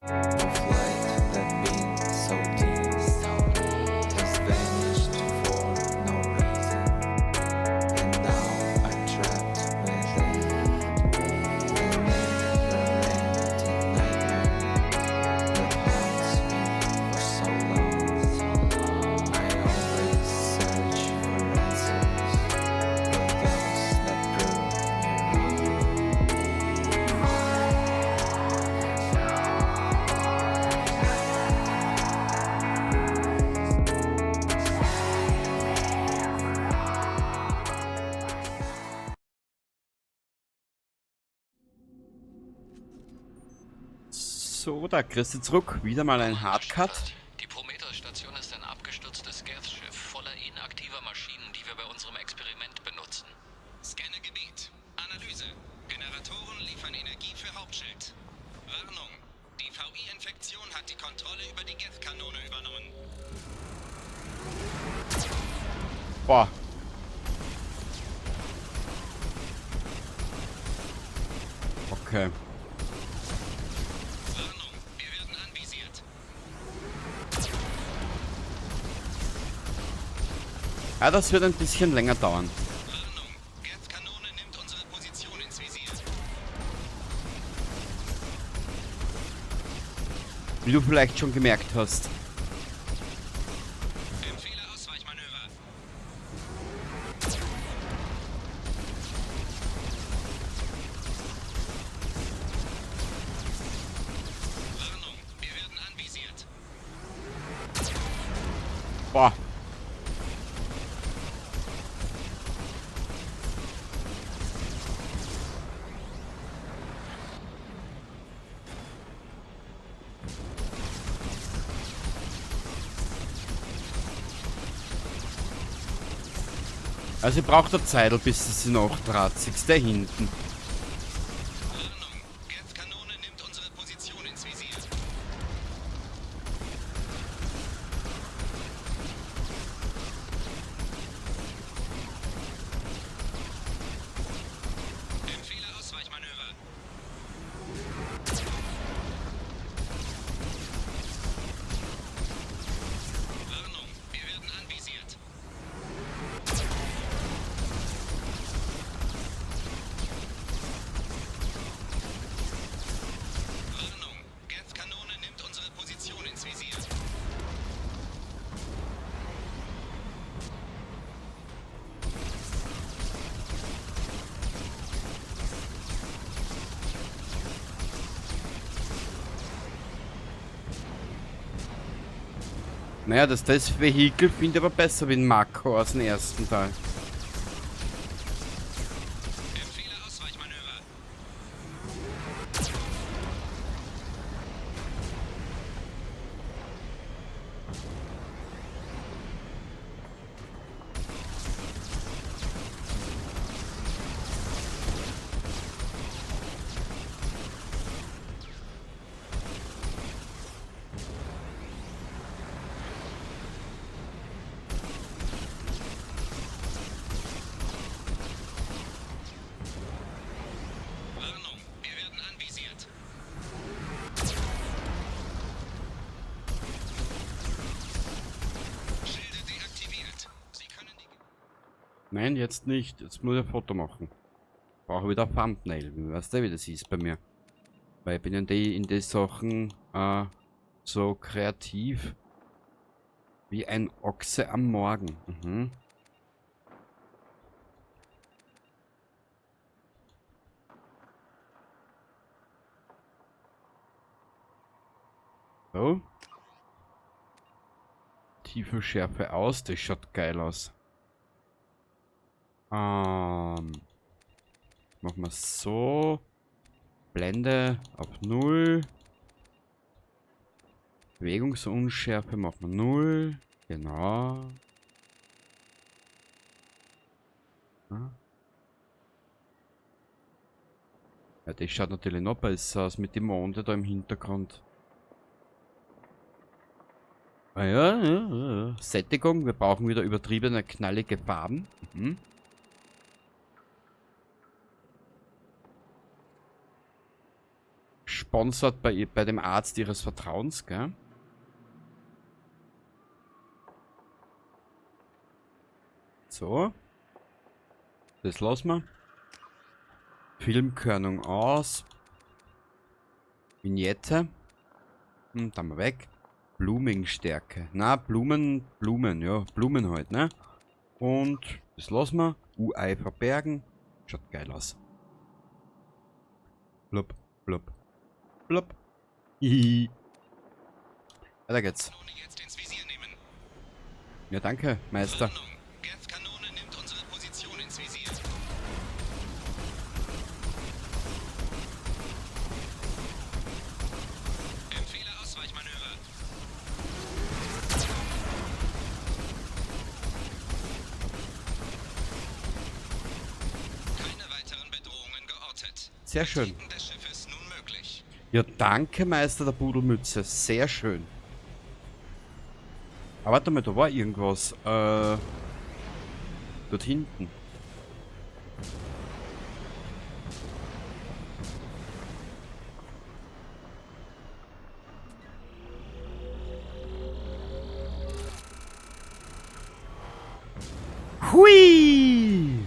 Of light that been so deep has vanished for no reason, and now I'm trapped within the never-ending nightmare that haunts me for so long. I always search for answers, but those that prove me wrong. So, da Christi zurück. Wieder mal ein Hardcut. Die Prometheus-Station ist ein abgestürztes Geth-Schiff voller inaktiver Maschinen, die wir bei unserem Experiment benutzen. Scanne Gebiet. Analyse. Generatoren liefern Energie für Hauptschild. Warnung. Die VI-Infektion hat die Kontrolle über die Geth-Kanone übernommen. Boah. Okay. Warnung. Wir werden anvisiert. Ja, das wird ein bisschen länger dauern. Warnung. Geth-Kanone nimmt unsere Position ins Visier. Wie du vielleicht schon gemerkt hast. Empfehle Ausweichmanöver. Warnung. Wir werden anvisiert. Boah. Also ich brauche da Zeit, bis sie noch draht. Siehst du hinten. Warnung. Geth-Kanone nimmt unsere Position ins Visier. Empfehle Ausweichmanöver. Warnung, wir werden anvisiert. Warnung, Geth-Kanone nimmt unsere Position ins Visier. Naja, das Vehikel finde ich aber besser wie ein Mako aus dem ersten Teil. Empfehle Ausweichmanöver. Warnung, wir werden anvisiert. Schilde deaktiviert. Sie können die... Nein, jetzt nicht. Jetzt muss ich ein Foto machen. Brauche wieder ein Thumbnail. Weißt du, wie das ist bei mir? Weil ich bin in die Sachen so kreativ wie ein Ochse am Morgen. Mhm. So. Tiefenschärfe aus, das schaut geil aus. Machen wir so. Blende auf 0. Bewegungsunschärfe machen wir 0. Genau. Ja. Ja, das schaut natürlich noch besser aus mit dem Monde da im Hintergrund. Ah ja, ja, ja, ja. Sättigung, wir brauchen wieder übertriebene, knallige Farben. Mhm. Gesponsert bei dem Arzt ihres Vertrauens, gell? So. Das lassen wir. Filmkörnung aus. Vignette. Dann mal weg. Blooming-Stärke. Na, Blumen, Blumen, ja. Blumen halt, ne? Und das lassen wir. UI verbergen. Schaut geil aus. Blub, blub, blub. Hihi. Weiter geht's. Ja, danke, Meister. Sehr schön. Ja, danke, Meister der Pudelmütze. Sehr schön. Aber warte mal, da war irgendwas. Dort hinten. Hui!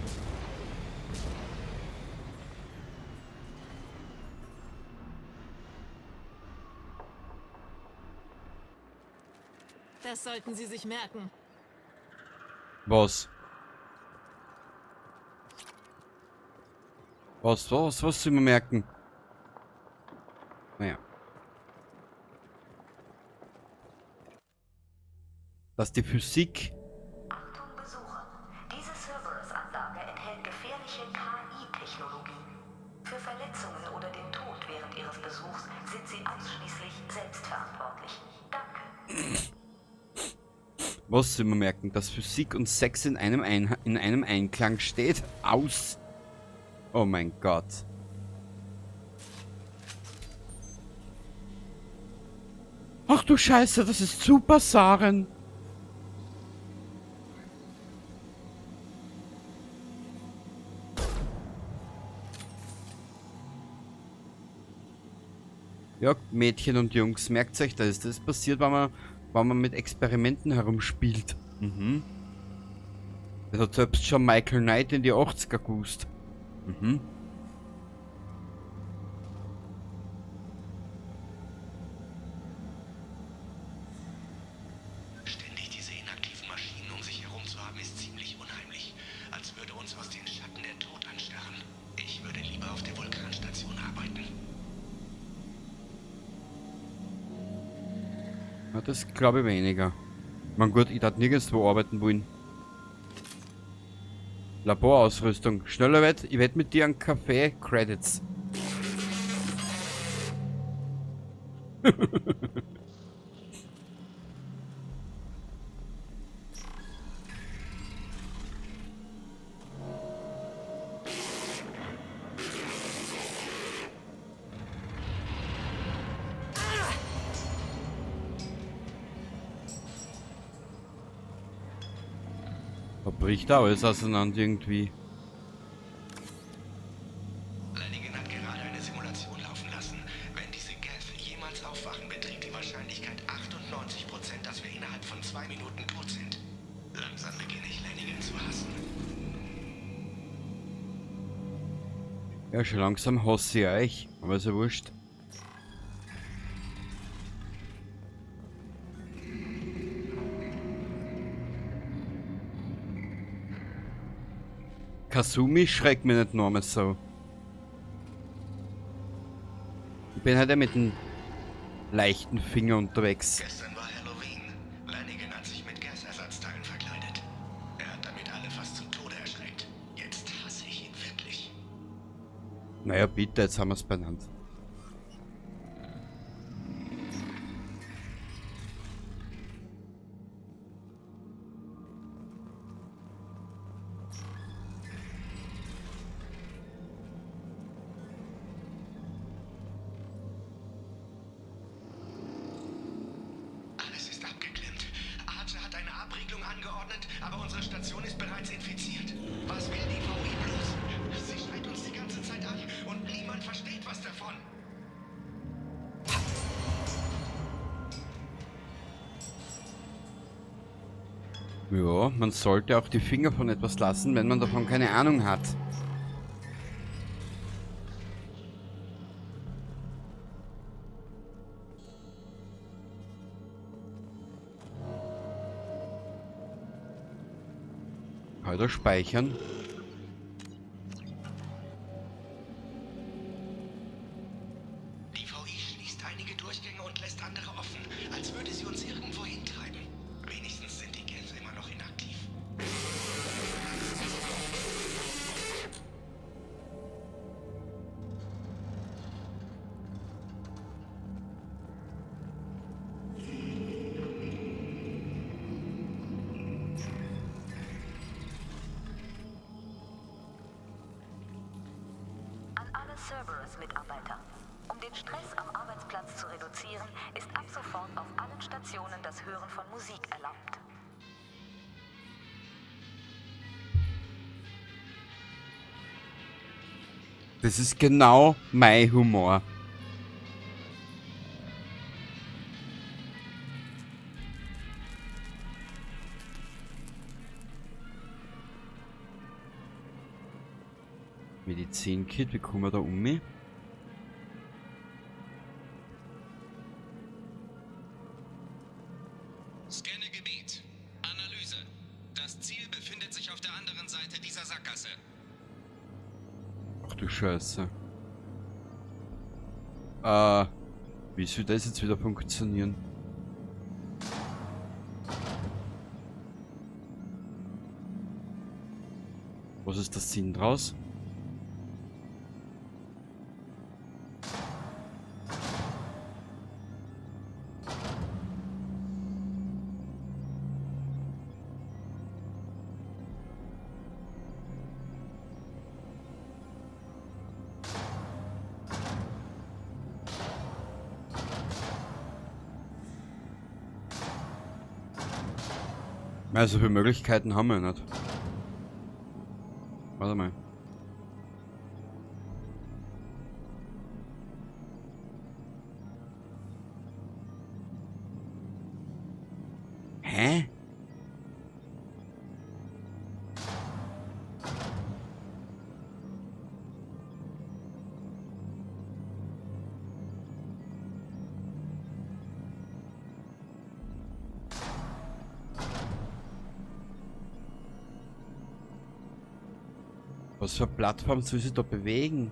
Das sollten Sie sich merken. Was? Was soll man merken? Naja. Dass die Physik... Achtung Besucher, diese Cerberus-Anlage enthält gefährliche KI-Technologie. Für Verletzungen oder den Tod während Ihres Besuchs sind Sie ausschließlich selbstverantwortlich. Danke. Was soll man merken? Dass Physik und Sex in einem Einklang steht? Aus! Oh mein Gott. Ach du Scheiße, das ist Super Saren. Ja, Mädchen und Jungs, merkt euch das. Das passiert, wenn man mit Experimenten herumspielt. Mhm. Das hat selbst schon Michael Knight in die 80er gewusst. Mhm. Ständig diese inaktiven Maschinen um sich herum zu haben, ist ziemlich unheimlich. Als würde uns aus den Schatten der Tod anstarren. Ich würde lieber auf der Vulkanstation arbeiten. Na, das glaube ich weniger. Man gut, ich darf nirgendwo arbeiten wollen. Laborausrüstung. Schneller wett, ich wett mit dir einen Kaffee. Credits. Da bricht da alles auseinander irgendwie. Lanigan hat gerade eine Simulation laufen lassen. Wenn diese Geth jemals aufwachen, beträgt die Wahrscheinlichkeit 98%, dass wir innerhalb von 2 Minuten tot sind. Langsam beginne ich Lanigan zu hassen. Ja, schon langsam hasse ich euch, aber ist ja wurscht. Kasumi schreckt mir nicht noch einmal so. Ich bin halt ja mit dem leichten Finger unterwegs. Gestern war Halloween. Lanigan hat sich mit Gasersatzteilen verkleidet. Er hat damit alle fast zu Tode erschreckt. Jetzt hasse ich ihn wirklich. Naja, bitte, jetzt haben wir's benannt. Alles ist abgeklemmt. Archer hat eine Abriegelung angeordnet, aber unsere Station ist bereits infiziert. Was will die VI bloß? Sie schreit uns die ganze Zeit an und niemand versteht was davon. Ja, man sollte auch die Finger von etwas lassen, wenn man davon keine Ahnung hat. Heute speichern. Die VI schließt einige Durchgänge und lässt andere offen, als würde sie uns irgendwo hintreiben. Wenigstens sind die Geth immer noch inaktiv. An alle Cerberus-Mitarbeiter. Um den Stress am Arbeitsplatz zu reduzieren, ist ab sofort auf allen Stationen das Hören von Musik erlaubt. Das ist genau mein Humor. Medizinkit, wie kommen wir da um mich? Scanne Gebiet. Analyse. Das Ziel befindet sich auf der anderen Seite dieser Sackgasse. Ach du Scheiße. Wie soll das jetzt wieder funktionieren? Was ist der Sinn draus? Also viele Möglichkeiten haben wir nicht. Warte mal. Hä? Was für eine Plattform soll sich da bewegen?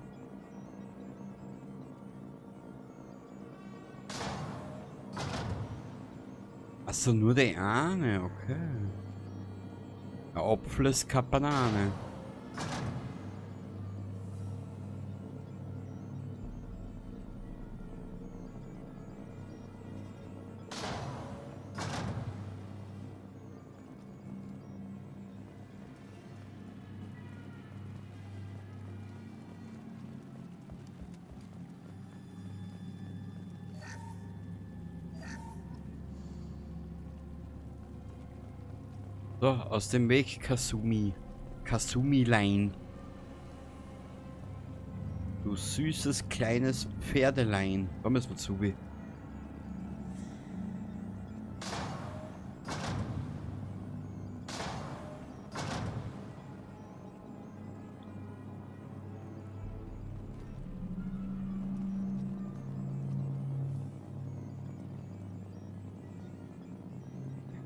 Achso, nur die eine, okay. Ein Apfel ist keine Banane. So, aus dem Weg, Kasumi. Kasumi-Lein. Du süßes kleines Pferdelein. Da müssen wir zu.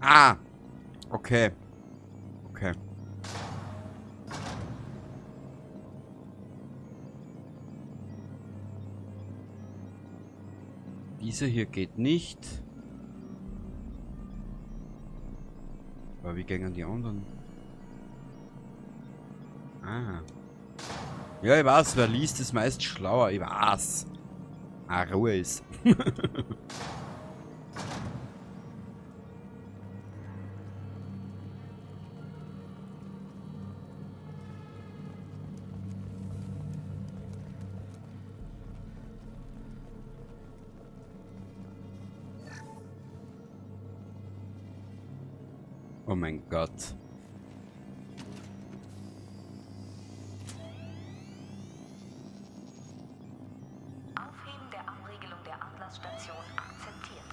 Ah! Okay. Okay. Diese hier geht nicht. Aber wie gingen die anderen? Ah. Ja, ich weiß, wer liest, ist meist schlauer. Ich weiß. Ah, Ruhe ist. Oh mein Gott. Aufheben der Abriegelung der Atlas-Station akzeptiert.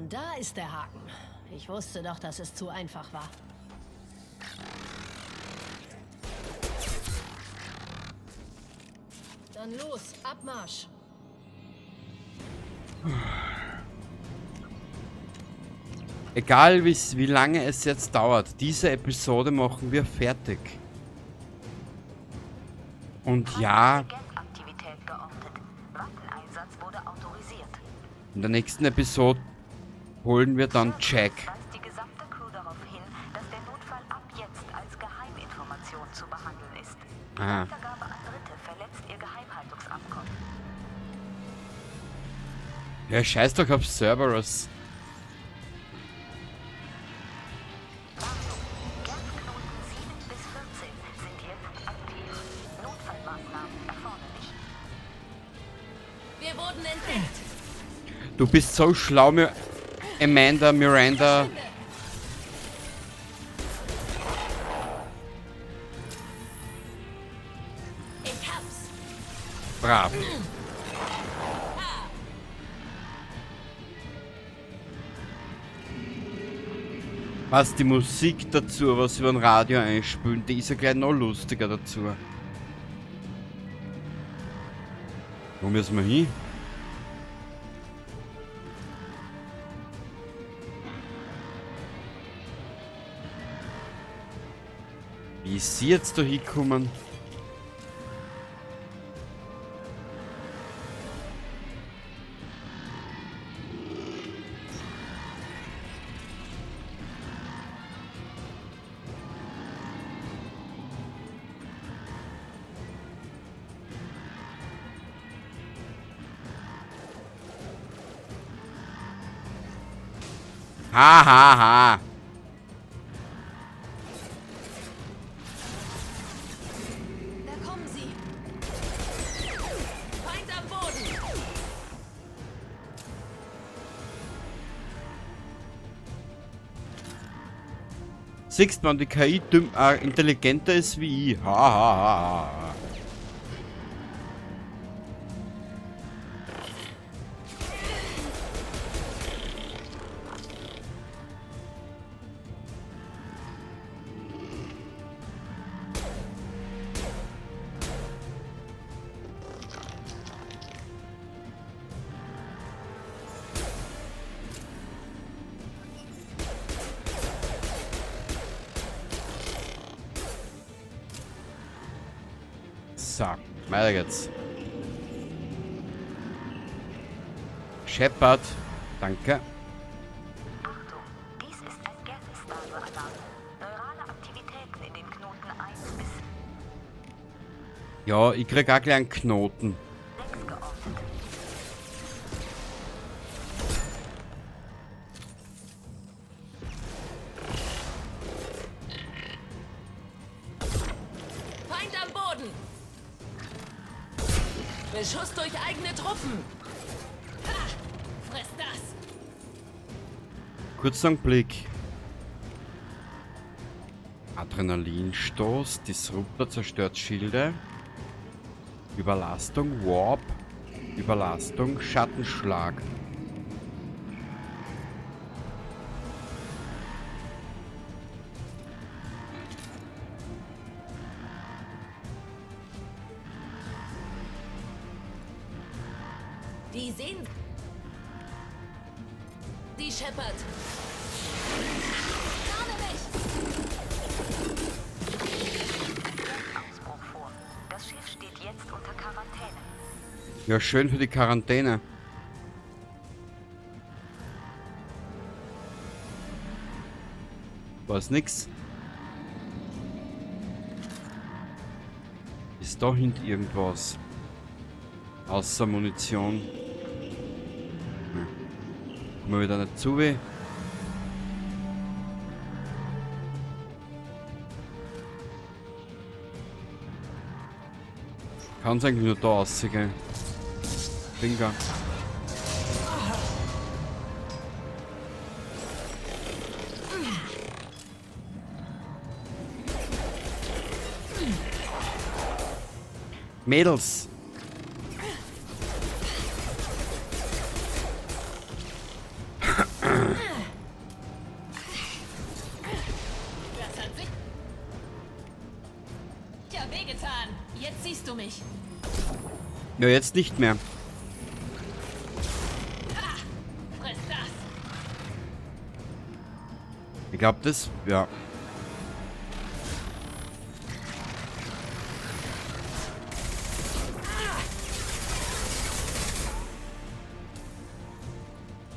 Und da ist der Haken. Ich wusste doch, dass es zu einfach war. Dann los, Abmarsch! Egal wie lange es jetzt dauert, diese Episode machen wir fertig. Und ja, in der nächsten Episode holen wir dann Jack. Weist die gesamte Crew darauf hin, dass der Notfall ab jetzt als Geheiminformation zu behandeln ist. Die Ah. Weitergabe an Dritte verletzt ihr Geheimhaltungsabkommen. Ja, scheiß doch auf Cerberus. Warnung. Geth-Knoten 7 bis 14 sind jetzt aktiv. Notfallmaßnahmen erforderlich. Wir wurden entdeckt! Du bist so schlau, Amanda, Miranda. Ich hab's! Brav. Was die Musik dazu, was über ein Radio einspülen, die ist ja gleich noch lustiger dazu. Wo müssen wir hin? Wie ist sie jetzt da hingekommen? Ha ha ha. Da kommen sie! Feind am Boden! Siehst man, die KI intelligenter ist wie ich. Ha ha ha ha. So, weiter geht's. Shepard, danke. Achtung, dies ist ein Geth-Stase-Alarm. Neurale Aktivitäten in den Knoten 1 bis Ja, ich krieg auch gleich einen Knoten. 6 geortet. Feind am Boden! Beschuss durch eigene Truppen! Ha! Fress das! Kurzer Blick. Adrenalinstoß, Disruptor zerstört Schilde. Überlastung, Warp. Überlastung, Schattenschlag. Die sehen... Die Shepard! Warne mich! Ausbruch vor. Das Schiff steht jetzt unter Quarantäne. Ja, schön für die Quarantäne. War's nix. Ist da hinten irgendwas? Außer Munition. Kommen wir wieder nicht zu weh. Kann's eigentlich nur da rausgehen. Finger. Mädels. Siehst du mich? Ja, jetzt nicht mehr. Friss das! Ich glaube, das... Ja.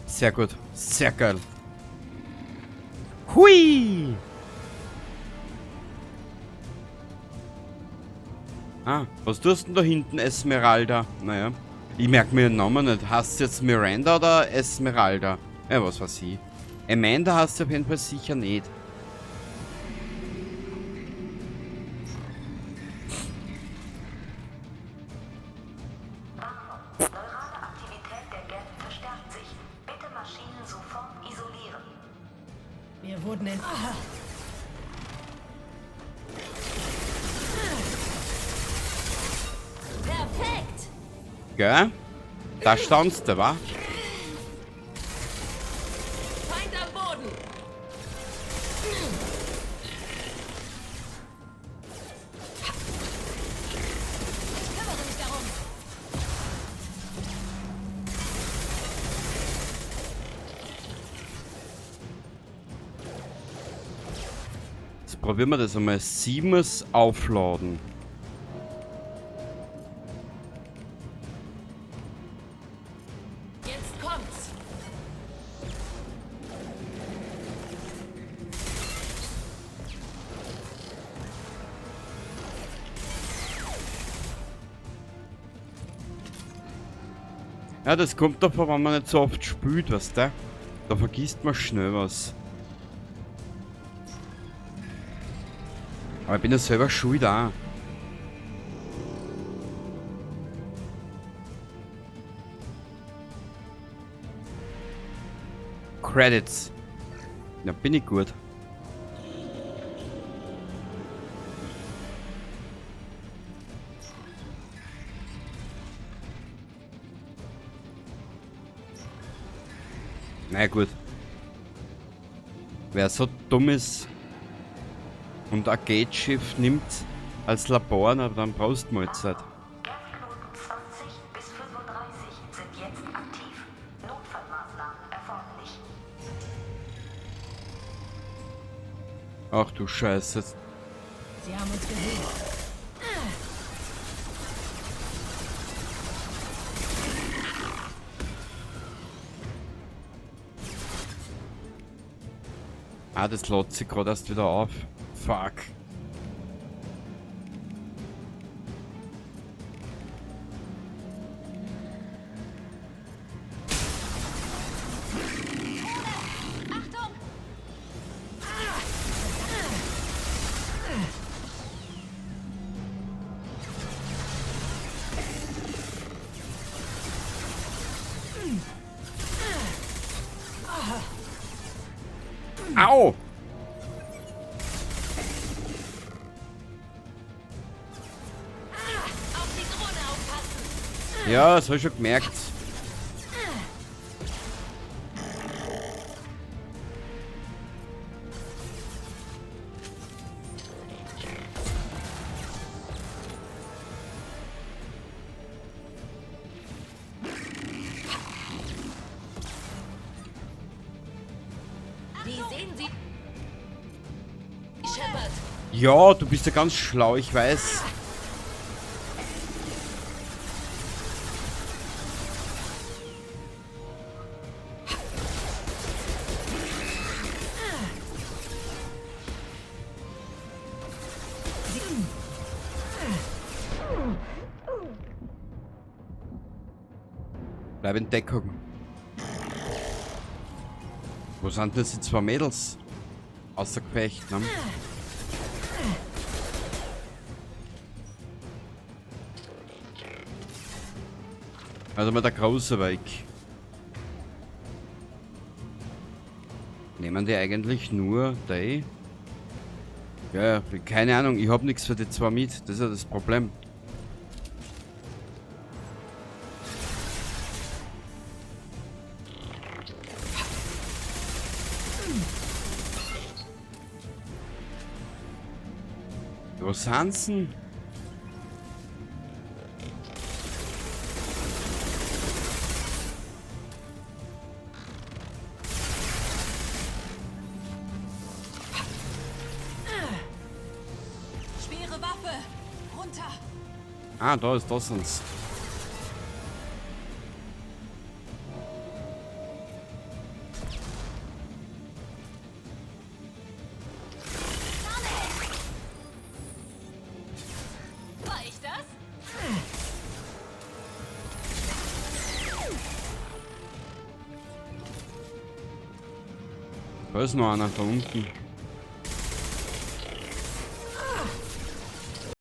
Sehr gut. Sehr geil. Hui! Ah, was tust du denn da hinten, Esmeralda? Naja, ich merke mir den Namen nicht. Heißt sie jetzt Miranda oder Esmeralda? Ja, was weiß ich. Amanda heißt sie auf jeden Fall sicher nicht. Warnung. Neurale Aktivität der Geth verstärkt sich. Bitte Maschinen sofort isolieren. Wir wurden in... Ah. Perfekt! Gell? Da staunst du, wa? Feind am Boden! Ich kümmere mich darum. Jetzt probieren wir das einmal. Siemens aufladen. Jetzt kommt's. Ja, das kommt davon, wenn man nicht so oft spült, weißt du? Da vergisst man schnell was. Aber ich bin ja selber schuld auch. Credits. Ja, bin ich gut. Na gut. Wer so dumm ist und ein Gate-Schiff nimmt als Labor, na, dann brauchst du mal Zeit. Geth-Knoten 20 bis 35 sind jetzt aktiv. Notfallmaßnahmen erforderlich. Ach du Scheiße. Sie haben uns gesehen. Ah, das lädt sich gerade erst wieder auf. Fuck. Achtung! Au! Auf die Drohne aufpassen! Ja, das hab ich schon gemerkt. Wie sehen Sie? Shepard! Ja, du bist ja ganz schlau, ich weiß. Bleib in Deckung. Wo sind denn die zwei Mädels? Außer Gefecht, ne? Also mal der große Weg. Nehmen die eigentlich nur die? Ja, keine Ahnung, ich hab nichts für die zwei mit. Das ist ja das Problem. Wo sind sie denn? Ah, da ist das sonst. War ich das? Da ist noch einer da unten.